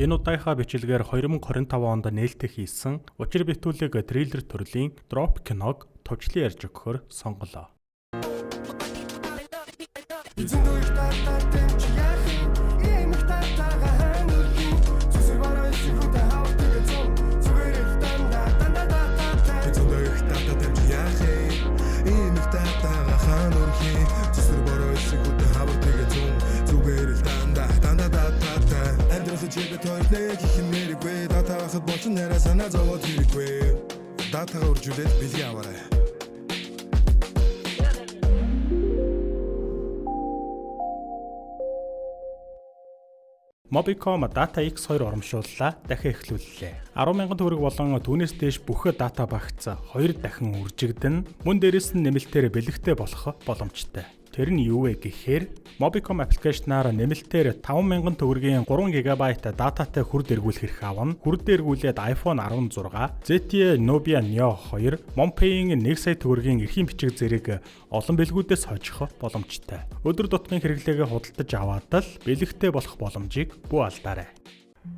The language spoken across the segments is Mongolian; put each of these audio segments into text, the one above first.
Энэ удаагийнхаа бичлэгээр 2025 онд нээлттэй хийсэн учир битүүлэг триллер төрлийн Drop киног товчлон ярьж өгөхөөр сонголоо. Зөндөө их дататай чи яах юм? Ийм их датагаа хаана өргөх юм? Зүсэр бараа хэсгүүдээ хавар тэгээ зам. Зүгээр л дандаа дандаа дататай. Зөндөө их дататай чи яах юм? Ийм их датагаа хаана өргөх юм? Зүсэр бороо хэсгүүдээ хавар тэгээ зам. Зүгээр л дандаа дандаа дататай. Амьдрал чигээ тойрнэ гэх юм нэргүй. Дата авахд болчин нараа санаа зовоод хэрэггүй. Датагаа үржүүлээд бэлгийн аваарай. Mobicom Data X2 урамшууллаа дахин эхлүүллээ. 10,000 төгрөг болон түүнээс дээш бүх дата багц 2 дахин үржигдэн, мөн дээрэс нь нэмэлтээр бэлэгтэй болох боломжтой. Тэр нь юу вэ гэхээр Mobicom аппликейшнаар нэмэлтээр 5,000 төгрөгийн 3 ГБ дататай хүр дэргүүлэх эрх авна. Хүр дэргүүлээд iPhone 16, ZTE Nubia Neo 2, Monpay-ийн 1 сая төгрөгийн эрхийн бичиг зэрэг олон бэлгүүдээс хожих боломжтой. Өдөр тутмын хэрэглээгээ худалдаж аваад л бэлэгтэй болох боломжийг бүү алдаарай.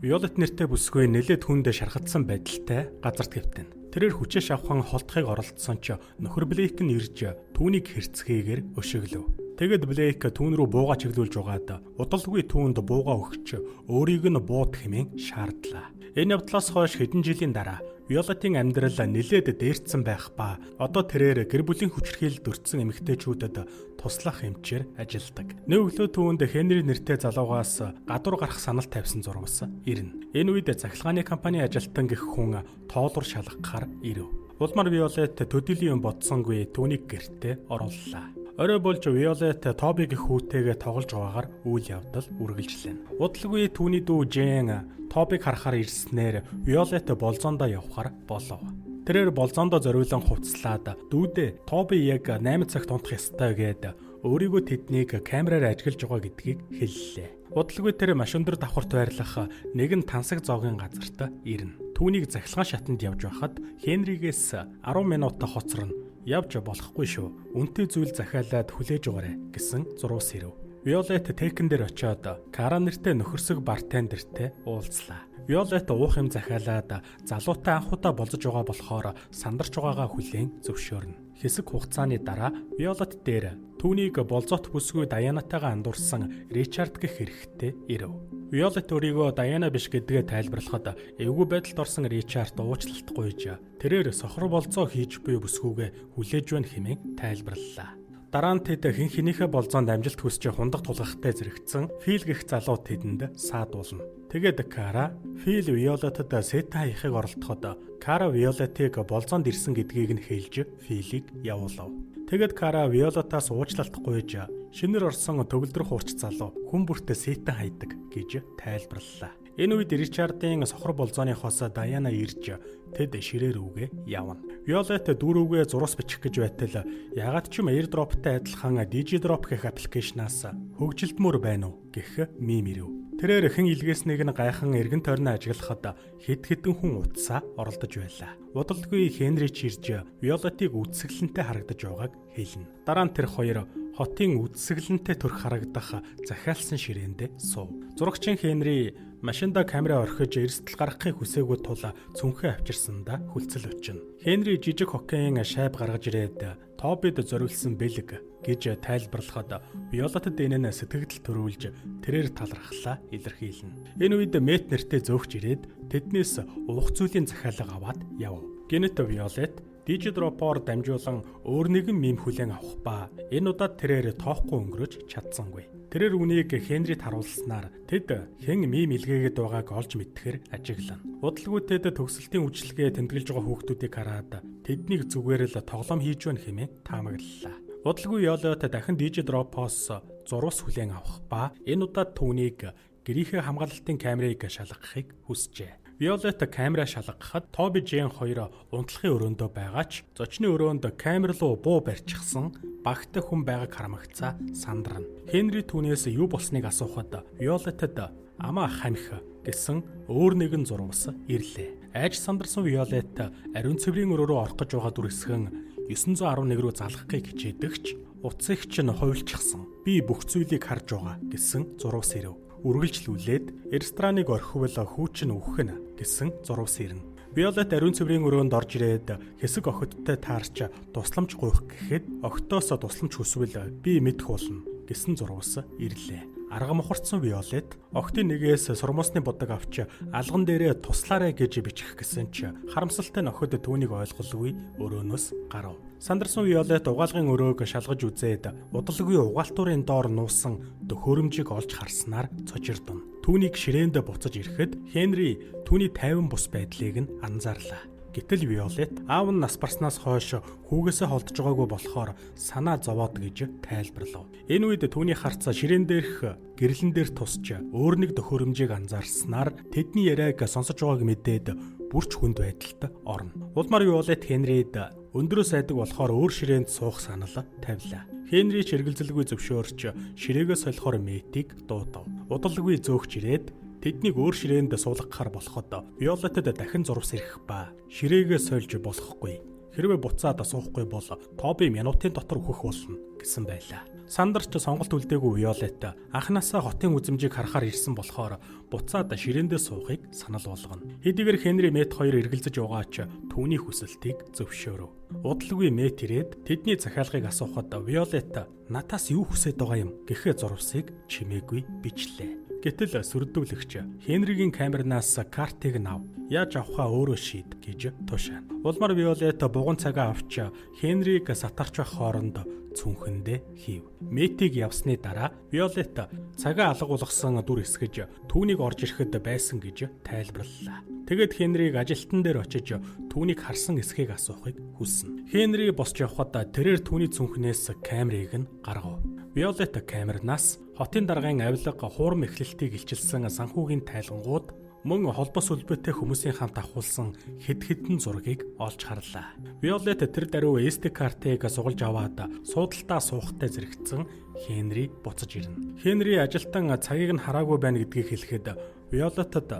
Violet нэртэй бүсгүй нэлээд хүнд шархадсан байдалтай газарт хэвтэнэ. Тэрээр хүчээ шавхан холдохыг оролдсон ч нөхөр Блейк нь ирж түүнийг хэрцгээгээр өшөглөв. Тэгэд Блейк түүн рүү бууга чиглүүлж угаад удалгүй түүнд бууга өгч өөрийг нь бууд хэмээн шаардлаа. Энэ явдлаас хойш хэдэн жилийн дараа Виолетийн амьдрал нэлээд дээрцсэн байх ба одоо тэрээр гэр бүлийн хүчирхийлэлд өртсөн эмэгтэйчүүдэд туслах эмчээр ажилладаг. Нэг өглөө түүнд Хенри нэртэй залуугаас гадуур гарах санал тавьсан зурвас ирнэ. Энэ үед цахилгааны компани ажилтан гэх хүн тоолуур шалгахаар ирэв. Улмаар Виолет төдийлөн юм бодсонгүй түүнийг гэртээ орууллаа. Орой болж Виолет Тоби гэх хүүтэйгээ тоглож байгаагаар үйл явдал үргэлжлэнэ. Удалгүй түүний дүү Жен Тобиг харахаар ирснээр Виолет болзоондоо явхаар болов. Тэрээр болзоондоо зориулан хувцлаад дүүдээ Тоби яг 8 цагт унтах ёстой гээд өөрийгөө тэднийг камераар ажиглаж байгаа гэдгийг хэллээ. Удалгүй тэр маш өндөр давхарт байрлах нэгэн тансаг зоогийн газарт ирнэ. Түүнийг захилгаан шатанд явж байхад Хенригээс 10 минут хоцорно. Явж болохгүй шүү. Үнэтэй зүйл захиалаад хүлээж өгөөрэй гэсэн зурвас ирэв. Виолет Текэн дээр очиод Кара нэртэй нөхөрсөг бартендертэй уулзлаа. Виолет уух юм захиалаад залуутай анхудаа болзож байгаа болохоор сандарч байгаагаа хүлээн зөвшөөрнө. Хэсэг хугацааны дараа Виолет дээр түүнийг болзоот бүсгүй Дайанатайгаа андуурсан Ричард гэх эрэгтэй ирэв. Виолет өөрийгөө Дайана биш гэдгээ тайлбарлахад эвгүй байдалд орсон Ричард уучлалт гуйж тэрээр сохор болзоо хийж буй бүсгүйгээ хүлээж байна хэмээн тайлбарлалаа. Дараа нь тэд хэн хэнийхээ болзоонд амжилт хүсч хундаг тулгахтай зэрэгцсэн Фил гэх залуу тэдэнд саадуулна. Тэгээд Кара Фил Виолетод Сета хаяхыг оролдоход Кара Виолетыг болзоонд ирсэн гэдгийг нь хэлж Филийг явуулав. Тэгээд Кара Виолетаас уучлалт гуйж шинээр орсон төгөлдөр хуурч залуу хүн бүртээ Сета хайдаг гэж тайлбарлалаа. Энэ үед Ричардын сохор болзооныхоос Даяна ирж тэд ширээ рүүгээ явна. Виолет дүүрүүгээ зурус бичих гэж байтал ягаад ч юм AirDrop-тай адилхан DigiDrop гэх аппликейшнаас хөгжилдмөр байна уу гэх мим ирэв. Тэрээр хэн илгээснийг нь гайхан эргэн тойрноо ажиглахад хэд хэдэн хүн утсаа оролдож байлаа. Удалгүй Хенри ч ирж Виолетийг үдсэглэнтэй харагдаж байгааг хэлнэ. Дараа нь тэр хоёр хотын үдсэглэнтэй төрх харагдах захиалсан ширээндээ суув. Зурагчин Хенри машиндаа камера орхиж эрсдэл гаргахыг хүсээгүй тул цүнхээ авчирсандаа хүлцэл өчнө. Хенри жижиг хоккейн шайб гаргаж ирээд Тобид зориулсан бэлэг гэж тайлбарлахад Виолетад энэ нь сэтгэгдэл төрүүлж тэрээр талархлаа илэрхийлнэ. Энэ үед Мэт нэртэй зөөгч ирээд тэднээс уух зүйлийн захиалга аваад яв. Гэнэт Виолет DigiDrop-оор дамжуулан өөр нэгэн мим хүлээн авах ба энэ удаад тэрээр тоохгүй өнгөрөж чадсангүй. Тэрээр үнийг Хенрид харуулснаар тэд хэн мим илгээгээд байгааг олж мэддэхэр ажиглана. Удалгүй тэд төгсөлтийн үйлчилгээ тэмдэглэж байгаа хүүхдүүдийг хараад тэднийг зүгээр л тоглоом хийж байна хэмээн таамаглалаа. Удалгүй Виолет дахин DigiDrop-оос зурвас хүлээн авах ба энэ удаад түүнийг гэрийнхээ хамгаалалтын камерыг шалгахыг хүсжээ. Виолет камера шалгахад Тоби Жен хоёр унтлахын өрөөндөө байгаа ч зочны өрөөнд камер руу буу барьчихсан багтай хүн байгааг харамгацаа сандарна. Хенри түүнээс юу болсныг асуухад Виолетад амаа хамих гэсэн өөр нэгэн зурвас ирлээ. Айж сандарсан Виолет ариун цэврийн өрөө рүү орох гэж байгаа дүрсгэн 911 рүү залгахыг хичээдэгч утсыг чинь хувилчихсан. Би бүх зүйлийг харж байгаа гэсэн зурвас ирэв. үргэлжлүүлээд рестораныг орхивол хүү чинь үхэх нь гэсэн зурвас ирнэ. Виолет ариун цэврийн өрөөнд орж ирээд хэсэг охидтой таарч тусламж гуйх гэхэд охидоос тусламж хүсвэл би мэдэх болно гэсэн зурвас ирлээ. Арга мухарцсан Виолет охидын нэгээс сормуусны будаг авч алган дээрээ туслаарай гэж бичих гэсэн ч харамсалтай нь охид түүнийг ойлголгүй өрөөнөөс гарав. Сандарсан Виолет угаалгын өрөөг шалгаж үзээд удалгүй угаалтуурын доор нуусан төхөөрөмжийг олж харснаар цочирдоно. Түүнийг ширээнд буцаж ирэхэд Хенри түүний тайван бус байдлыг нь анзаарлаа. Гэтэл Виолет аав нь нас барснаас хойш хүүгээсээ холдож байгаагүй болохоор санаа зовоод гэж тайлбарлав. Энэ үед түүний харц ширээн дээрх гэрлэн дээр тусч өөр нэг төхөөрөмжийг анзаарснаар тэдний яриаг сонсож байгааг мэдээд бүрч хүнд байдалд орно. Улмаар Виолет Хенрид өндрөөс айдаг болохоор өөр ширээнд суух санал тавилаа. Хенри ч эргэлзэлгүй зөвшөөрч ширээгээ солихоор Мэтийг дуудав. Удалгүй зөөгч ирээд тэднийг өөр ширээнд суулгахаар болоход Виолетед дахин зурвас ирэх ба ширээгээ сольж болохгүй. Хэрвээ буцаад суухгүй бол Тоби минутын дотор үхэх болно гэсэн байлаа. Сандарч сонголт үлдээгүй Виолет анханасаа хотын үзмжийг харахаар ирсэн болохоор буцаад ширээндээ суухыг санал болгоно. Хэдийгээр Хенри Мэт хоёр эргэлзэж байгаа ч түүний хүсэлтийг зөвшөөрөв. Удалгүй Мэт ирээд тэдний захиалгыг асуухад Виолет надаас юу хүсээд байгаа юм гэхээ зурвасыг чимээгүй бичлээ. Гэтэл сөрдүүлэгч Хенригийн камернаас картыг нав. Яаж авахаа өөрөө шийд гэж тушаана. Улмаар Виолет буган цагаа авч Хенриг сатарч байх хооронд цүнхэндээ хийв. Метиг явсны дараа Виолет цагаа алга болгосон дүр эсгэж түүнийг орж ирэхэд байсан гэж тайлбарлалаа. Тэгээд Хенриг ажилтан дээр очиж түүнийг харсан эсхийг асуухыг хүснэ. Хенри босч явхад тэрээр түүний цүнхнээс камерыг нь гаргав. Виолет камернаас хотын даргын авилга хуурам эхлэлтийг илчилсэн санхүүгийн тайлангууд мөн холбоос сүлбээтэй хүмүүсийн хамт авахулсан хэд хэдэн зургийг олж харлаа. Виолет тэр даруй SD картыг сугалж аваад суудалтаа суухтай зэрэгцэн Хенри буцаж ирнэ. Хенри ажилтан цагийг нь хараагүй байна гэдгийг хэлэхэд Виолетод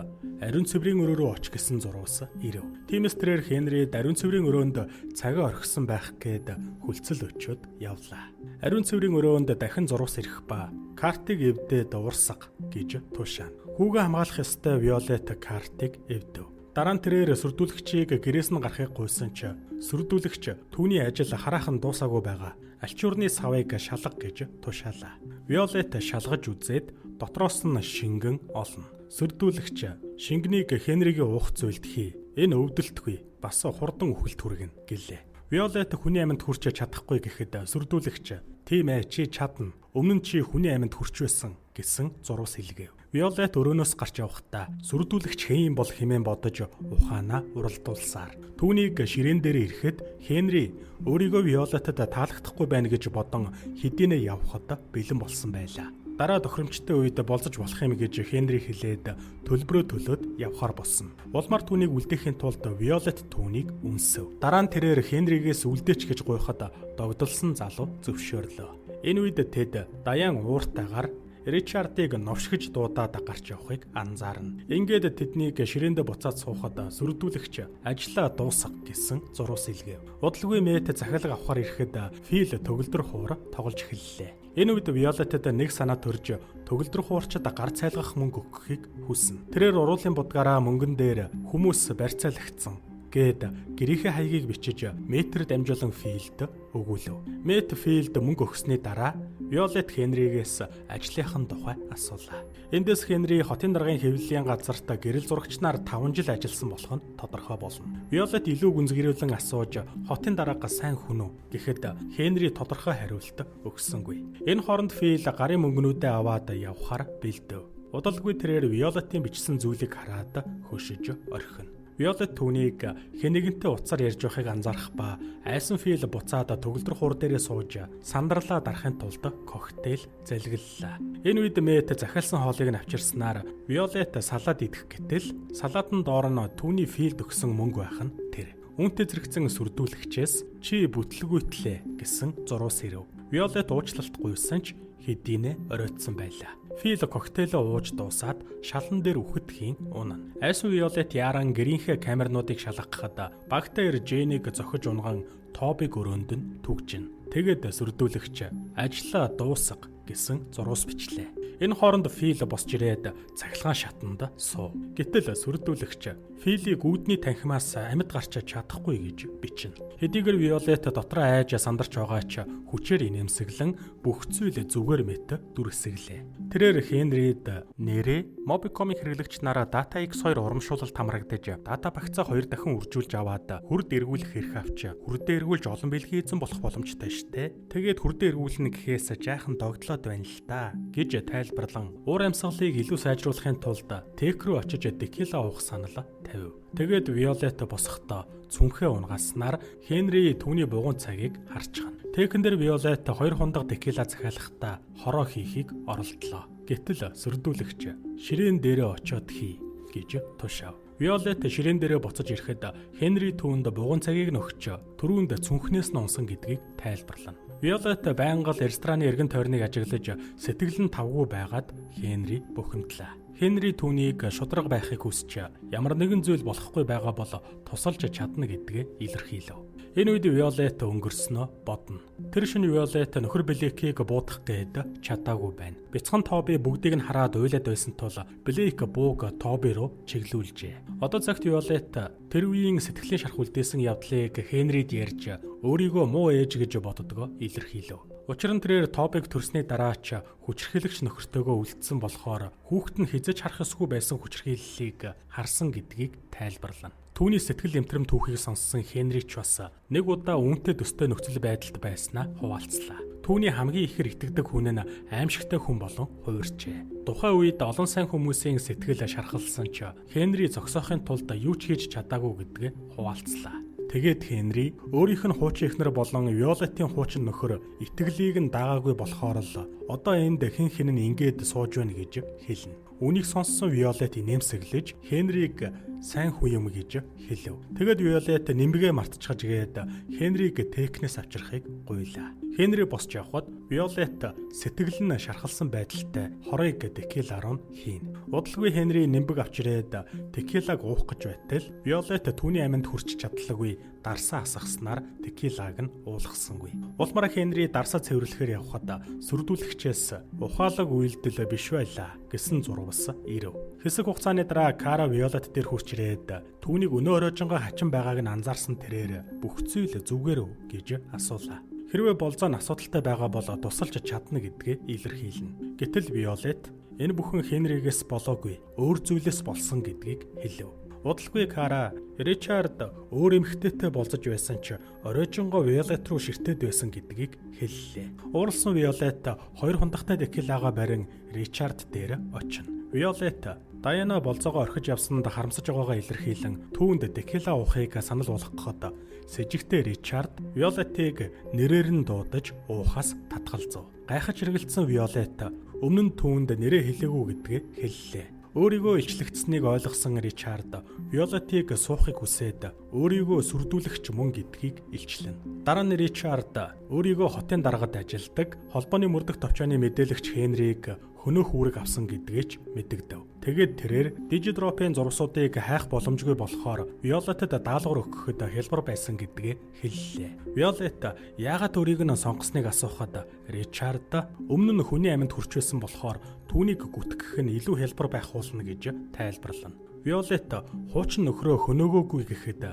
ариун цэврийн өрөө рүү оч гэсэн зурвас ирэв. Тиймээс тэрээр Хенри ариун цэврийн өрөөнд цагаа орхисон байх гээд хүлцэл өчөөд явлаа. Ариун цэврийн өрөөнд дахин зурвас ирэх ба картыг эвдээд урсга гэж тушаана. Хүүгээ хамгаалах ёстой Виолет картыг эвдэв. Дараа нь тэрээр сүрдүүлэгчийг гэрээс нь гарахыг гуйсан ч сүрдүүлэгч түүний ажил хараахан дуусаагүй байгаа. Альчуурны савыг шалга гэж тушаалаа. Виолет шалгаж үзээд дотроос нь шингэн олно. Сүрдүүлэгч шингэнийг Хенригийн уух зүйлд хий. Энэ өвдөлтгүй бас хурдан үхэлт хүргэнэ гэлээ. Виолет хүний амьд хүрч чадахгүй гэхэд сүрдүүлэгч тийм ээ чи чадна. Өмнө нь чи хүний амьд хүрч байсан гэсэн зурвас хэлгээв. Виолет өрөөнөөс гарч явахдаа сүрдүүлэгч хэн юм бол хэмээн бодож ухаанаа уралдуулсаар. Түүнийг ширээн дээр ирэхэд Хенри өөрийгөө Виолетад таалагдахгүй байна гэж бодон хэдийнэ явхад бэлэн болсон байлаа. Дараа тохиромжтой үед болзож болох юм гэж Хенри хэлээд төлбөрөө төлөөд явхаар болсон. Улмаар түүнийг үлдээхийн тулд Виолет түүнийг үнсэв. Дараа нь тэрээр Хенригээс үлдээч гэж гуйхад догдолсон залуу зөвшөөрлөө. Энэ үед тэд Даян ууртайгаар Ричардыг новшгиж дуудаад гарч явахыг анзаарна. Ингээд тэднийг ширээндээ буцаад суухад сүрдүүлэгч ажлаа дуусга гэсэн зурвас илгээв. Удалгүй Мэт захиалга авахар ирэхэд Фил төгөлдөр хуур тоглож эхэллээ. Энэ үед Виолетед нэг санаа төрж төгөлдөр хуурчид гар цайлгах мөнгө өгөхийг хүснэ. Тэрээр уруулын будгаараа мөнгөн дээр хүмүүс барьцаалагдсан гээд гэрийнхээ хаягийг бичиж метр дамжуулан Филд өгүүлв. Мэт Филд мөнгө өгсөний дараа Виолет Хенригээс ажлынхан тухай асуулаа. Эндээс Хенри хотын даргын хэвлэлийн газарт гэрэл зурагчнаар 5 жил ажилласан болох нь тодорхой болно. Виолет илүү гүнзгийрүүлэн асууж хотын дарга сайн хүн үү гэхэд Хенри тодорхой хариулт өгсөнгүй. Энэ хооронд Фил гарын мөнгөнүүдээ аваад явхаар бэлдэв. Удалгүй тэрээр Виолетийн бичсэн зүйлийг хараад хөшөж орхино. Виолет түүнийг хэн нэгэнтэй утсаар ярьж байхыг анзаарах ба айсан Фил буцаад төгөлдөр хуур дээрээ сууж сандарлаа дарахын тулд коктейл залгиллаа. Энэ үед Мэт захиалсан хоолыг нь авчирснаар Виолет салаад идэх гэтэл салаатан доор нь түүний Филд өгсөн мөнгө байх нь тэр. Үүнтэй зэрэгцэн сүрдүүлэгчээс чи бүтлгүйтлээ гэсэн зурвас ирэв. Виолет уучлалт гуйсан ч хэдийнэ оройтсон байлаа. Фил коктейлөө ууж дуусаад шалан дээр үхэдхийн унана. Айсан Виолет яаран гэрийнхээ камернуудыг шалгахад багтаа ир Дженийг зохиж унган Тобиг өрөөнд нь түгжинэ. Тэгээд сүрдүүлэгч ажлаа дуусга гэсэн зурвас бичлээ. Энэ хооронд Фил босч ирээд цахилгаан шатанд суув. Гэтэл сүрдүүлэгч Филийг үүдний танхимаас амьд гарч чадахгүй гэж бичнэ. Хэдийгээр Виолет дотроо айж сандарч байгаа ч хүчээр инээмсэглэн бүх зүйл зүгээр мэт дүрсгэлээ. Тэрээр Хенрид нэрээ Mobicom-ийн хэрэглэгч нараа Data X2 урамшуулалт хамрагдаж дата багцаа 2 дахин үржүүлж аваад хүрд эргүүлэх эрх авч хүрдээ эргүүлж олон бэлгийн эзэн болох боломжтой штэ. Тэгээд хүрдээ эргүүлнэ гэхээс жаахан догдлоод байна л та гэж тайлбарлан уур амьсгалыг илүү сайжруулахын тулд Тек рүү очиж текила уух санал тавив. Тэгээд Виолет босохдоо цүнхээ унгааснаар Хенри түүний бугуун цагийг харчихна. Тэкэн дээр Виолет 2 хундаг текила захиалахдаа хороо хийхийг оролдлоо. Гэтэл сөрдүүлэгч ширээн дээрээ очиод хий гэж тушаав. Виолет ширээн дээрээ буцаж ирэхэд Хенри түүнд бугуун цагийг нөхч түрүүнд цүнхнээс нь унсан гэдгийг тайлбарлана. Виолет байнга л рестораны эргэн тойрныг ажиглаж сэтгэл нь тавгүй байгаад Хенри бухимдлаа. Хенри түүнийг шударга байхыг хүсч ямар нэгэн зүйл болохгүй байгаа бол тусалж чадна гэдгээ илэрхийлв. Энэ үед Виолет өнгөрснөө бодно. Тэр шөнө Виолет нөхөр Блэкийг буудах гээд чадаагүй байна. Бяцхан Тоби бүгдийг нь хараад уйлаад байсан тул Блэк бууг Тоби руу чиглүүлжээ. Одоо цагт Виолет тэр үеийн сэтгэлийн шарх үлдээсэн явдлыг Хенрид ярьж өөрийгөө муу ээж гэж боддгоо илэрхийлв. Учир нь тэрээр Тобиг төрсний дараа ч хүчирхийлэгч нөхөртөөгөө үлдсэн болохоор хүүхэд нь хэзээ ч харах ёсгүй байсан хүчирхийллийг харсан гэдгийг тайлбарлана. Түүний сэтгэл эмтрэм түүхийг сонссон Хенри ч бас нэг удаа үүнтэй төстэй нөхцөл байдалд байснаа хуваалцлаа. Түүний хамгийн ихээр итгэдэг хүн нь аимшигтай хүн болон хувирчээ. Тухайн үед олон сайн хүмүүсийн сэтгэл шархалсан ч Хенри зогсоохын тулд юу ч хийж чадаагүй гэдгээ хуваалцлаа. Тэгээд Хенри өөрийнх нь хуучин эхнэр болон Виолетийн хуучин нөхөр итгэлийг нь дагаагүй болохоор л одоо энд хэн хэн нь ингээд сууж байна гэж хэлнэ. Үүнийг сонссон Виолет инээмсэглэж Хенриг сайн хүн юм гэж хэлэв. Тэгээд Виолет нэмбэгээ мартчихаж гээд Хенриг тэкнээс авчрахыг гуйлаа. Хенри босч явхад Виолет сэтгэл нь шархалсан байдалтай хорыг текила руу хийнэ. Удалгүй Хенри нэмбэг авч ирээд текилаг уух гэж байтал Виолет түүний аминд хүрч чадлагүй дарсаа асгахснаар текилаг нь уулгасангүй. Улмаар Хенри дарсаа цэвэрлэхээр явхад сүрдүүлэгчээс ухаалаг үйлдэл биш байлаа гэсэн зурвас ирэв. Хэсэг хугацааны дараа Кара Виолет дээр хүрч ирээд түүнийг өнөө оройжонгоо хачин байгааг нь анзаарсан тэрээр бүх зүйл зүгээр үү гэж асуулаа. Хэрвээ болзоо нь асуудалтай байгаа бол тусалж чадна гэдгээ илэрхийлнэ. Гэтэл Виолет энэ бүхэн Хенригээс болоогүй өөр зүйлээс болсон гэдгийг хэлэв. Удалгүй Кара Ричард өөр эмэгтэйтэй болзож байсан ч оройжонгоо Виолет руу ширтээд байсан гэдгийг хэллээ. Уурласан Виолет 2 хундахтай текилагаа барин Ричард дээр очино. Виолет Даяна болзоогоо орхиж явсанд харамсаж байгаагаа илэрхийлэн түүнд текила уухыг санал болгоход сэжигтэй Ричард Виолетийг нэрээр нь дуудаж уухаас татгалзав. Гайхаж хэргэлдсэн Виолет өмнө нь түүнд нэрээ хэлээгүй гэдгээ хэллээ. Өөрийгөө илчлэгдсэнийг ойлгосон Ричард Виолетийг суухыг хүсээд өөрийгөө сүрдүүлэгч мөн гэдгийг илчлэнэ. Дараа нь Ричард өөрийгөө хотын даргад ажилладаг холбооны мөрдөх товчооны мэдээлэгч Хенриг хөнөөх үүрэг авсан гэдгээ ч мэдэгдэв. Тэгээд тэрээр Digidrop-ын зурвасуудыг хайх боломжгүй болохоор Виолетед даалгавар өгөхөд хялбар байсан гэдгээ хэллээ. Виолет яагаад өөрийг нь сонгосныг асуухад Ричард өмнө нь хүний амьд хүрч байсан болохоор түүнийг гүтгэх нь илүү хялбар байх уулна гэж тайлбарлана. Виолет хуучин нөхрөө хөнөөгөөгүй гэхэд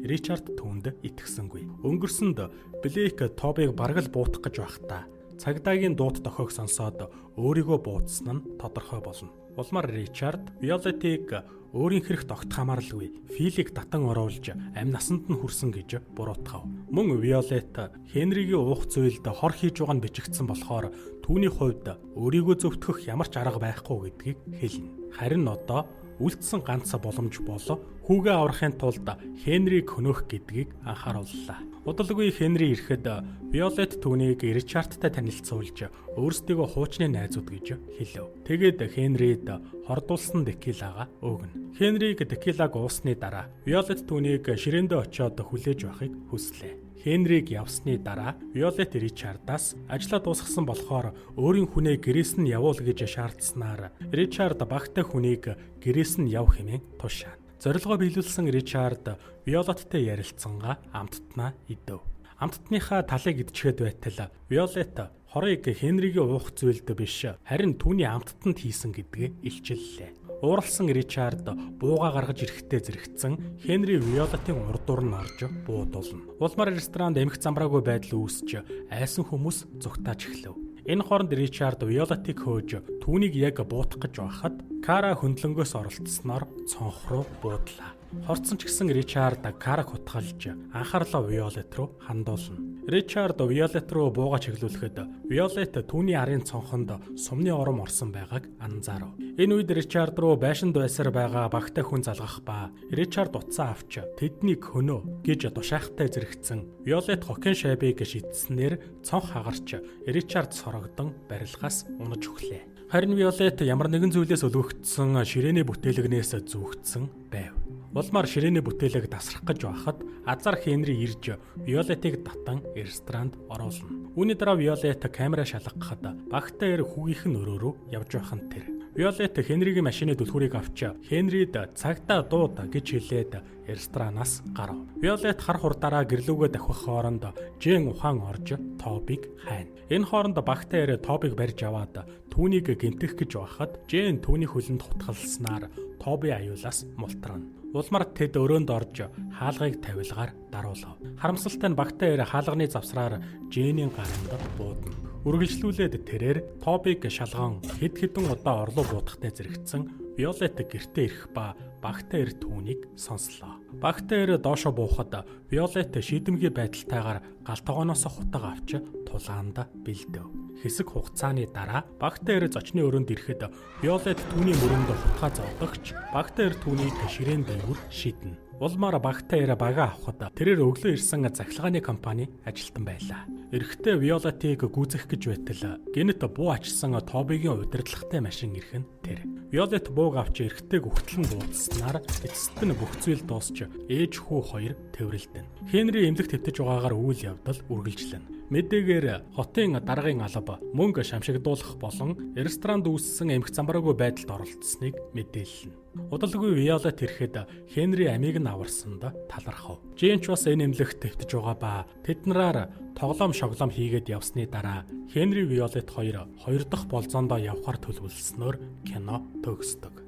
Ричард түүнд итгэсэнгүй. Өнгөрсөнд Блейк Тобиг бараг л буутах гэж байхдаа цагдаагийн дуут дохиог сонсоод өөрийгөө буудсан нь тодорхой болно. Улмаар Ричард Виолетийг өөрийн хэрэгт огт хамааралгүй Филийг татан оруулж амь насанд нь хүрсэн гэж буруутгав. Мөн Виолет Хенригийн уух зүйлд хор хийж байгаа нь бичигдсэн болохоор түүний хувьд өөрийгөө зөвтгөх ямар ч арга байхгүй гэдгийг хэлнэ. Харин одоо үлдсэн ганц боломж бол хүүгээ аврахын тулд Хенриг хөнөөх гэдгийг анхаарууллаа. Удалгүй Хенри ирэхэд Виолет түүнийг Ричардтай танилцуулж өөрсдийгөө хуучны найзууд гэж хэлэв. Тэгээд Хенрид хордуулсан текилагаа өгнө. Хенриг текилаг уусны дараа Виолет түүнийг ширээндээ очиод хүлээж байхыг хүслээ. Хенриг явсны дараа Виолет Ричардаас ажлаа дуусгасан болохоор өөрийн хүнээ гэрээс нь явуул гэж шаардсанаар Ричард багтай хүнийг гэрээс нь яв хэмээн тушаана. Зорилгоо биелүүлсэн Ричард Виолеттэй ярилцсангаа амттнаа идэв. Амттныхаа талыг идчихэд байтал Виолет хорыг Хенригийн уух зүйлд биш, харин түүний амттанд хийсэн гэдгээ илчиллээ. Ууралсан Ричард бууга гаргаж ирэхдээ зэрэгцэн Хенри Виолетийн урдуур нь орж буудулна. Улмаар ресторанд эмх замбраагүй байдал үүсч айсан хүмүүс зүгтааж эхлэв. Энэ хооронд Ричард Виолетийг хөөж түүнийг яг буутах гэж байхад Кара хөндлөнгөөс оролцсноор цонх руу буудлаа. Хорцсон ч гэсэн Ричард Караг хутгалж анхаарлаа Виолет руу хандуулна. Ричард Виолет руу бууга чиглүүлэхэд Виолет түүний арын цонхонд сумны ором орсон байгааг анзаарав. Энэ үед Ричард руу байшинд байсаар байгаа багтай хүн залгах ба Ричард утсаа авч тэднийг хөнөө гэж тушаахтай зэрэгцэн Виолет хоккейн шайбыг шидсэнээр цонх хагарч Ричард сорогдон барилгаас унаж өглөө. Харин Виолет ямар нэгэн зүйлээс өлгөгдсөн ширээний бүтээлгнээс зүүгдсэн байв. Улмаар ширээний бүтээлэг тасрах гэж байхад азар Хенри ирж Виолетийг татан ресторанд оруулна. Үүний дараа Виолет камера шалгахад багтай эр хүүгийнх нь өрөө рүү явж байх нь тэр. Виолет Хенригийн машины түлхүүрийг авч Хенрид цагдаа дууд гэж хэлээд ресторанаас гарав. Виолет хар хурдаараа гэрлүүгээ давхих хооронд Жен ухаан орж Тобиг хайна. Энэ хооронд багтай эр Тобиг барьж аваад түүнийг гэмтэх гэж байхад Жен түүний хөлөнд хутгалснаар Тоби аюулаас мултрна. Улмаар тэд өрөөнд орж хаалгыг тавилгаар даруулав. Харамсалтай нь багтай эр хаалганы завсраар Женийн гаранд буудна. Үргэлжлүүлээд тэрээр Тобиг шалган хэд хэдэн удаа орлоо буудахтай зэрэгцэн Виолет гэртээ ирэх ба багтай эр түүнийг сонслоо. Багтай эр доошо буухад Виолет шийдэмгий байдалтайгаар гал тогооноос хутга авч тулаанд бэлдэв. Хэсэг хугацааны дараа багтай эр зочны өрөөнд ирэхэд Виолет түүний мөрөнд хутгаа зовдогч багтай эр түүнийг ширээн дээгүүр шидэнэ. Улмаар багтай эр багаа авахад тэрээр өглөө ирсэн цахилгааны компани ажилтан байлаа. Эрэхтэй Виолетийг гүйцэх гэж байтал гэнэт буу ачсан Тобигийн удирдлагатай машин ирэх нь тэр. Виолет бууг авч эрэгтэйг үхтлэн дуудсанаар эцэст нь бүх зүйл дуусч ээж хүү хоёр тэврэлдэнэ. Хенри эмнэлэг твтэж байгаагаар үйл явдал үргэлжлэнэ. Мэдээгээр хотын даргын алба мөнгө шамшигдуулах болон ресторанд үүссэн эмх замбраагүй байдалд оролцсныг мэдээлнэ. Удалгүй Виолет ирэхэд Хенри амийг нь аварсанд талархав. Жен ч бас энэ эмнэлэгт твтэж байгаа ба тэднэрээр тоглоом шоглоом хийгээд явсны дараа Хенри Виолет хоёр хоёр дахь болзоондоо явхаар төлөвлөснөөр кино төгсдөг.